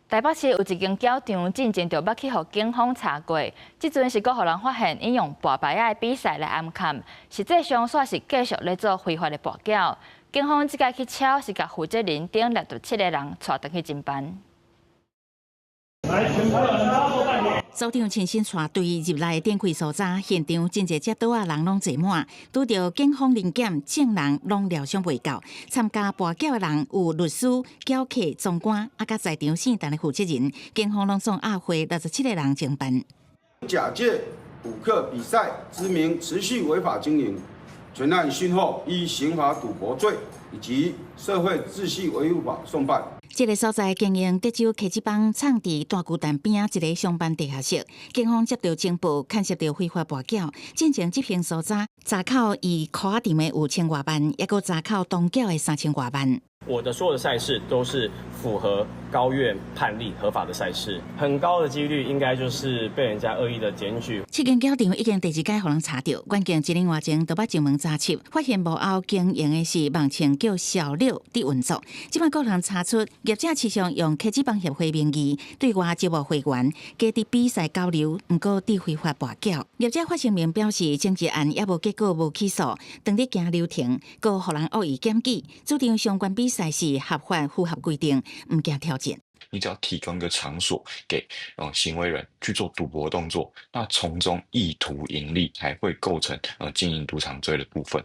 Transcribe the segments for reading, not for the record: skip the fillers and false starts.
台北市有一間轎場，進前就捌去予警方查過，這陣是閣予人發現，𪜶用跋牌仔的比賽來暗崁，實際上煞是繼續咧做非法的跋筊。警方這擺去抄，是共負責人等67個人帶轉去偵辦。所長親身帶隊入來展開搜查，現場真濟隻桌仔人攏坐滿，拄著警方臨檢，眾人攏料想袂到。參加跋筊的人有律師、轎客、莊官，啊，佮在場聖誕的負責人，警方攏總押回67個人偵辦。假借賭客比賽之名持續違法經營，全案訊後依刑法賭博罪以及社會秩序維護法送辦。這个所在經營德州客子幫藏佇大巨蛋邊仔一个商辦地下室，警方接到情報，牽涉著非法跋筊，進前執行搜查，查扣伊箍仔場的5千外萬，抑閣查扣當繳的3千外萬。我的所有的賽事都是符合高院判例合法的賽事，很高的幾率應該就是被人家惡意的檢舉。這間轎場已經第二擺予人查著，關鍵一年外前就捌上門查緝，發現幕後經營的是網稱叫小六佇運作。這擺閣予人查出業者持續用客子幫協會名義對外招募會員，加佇比賽交流，毋過佇非法跋筊。業者發聲明表示，整一案猶無結果，無起訴，當咧行流程，閣予人惡意檢舉，主張相關比賽是合法符合規定，毋驚挑戰。你只要提供一個場所給行為人去做賭博動作，那從中意圖盈利，才會構成經營賭場罪的部分。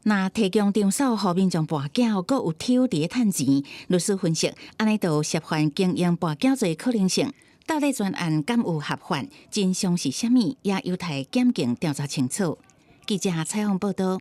若提供場所予民眾跋筊，閣有抽佇咧趁錢，律師分析，按呢就涉犯經營跋筊罪可能性。到底全案敢有合法？真相是啥物？也有待檢警調查清楚。記者採訪報道。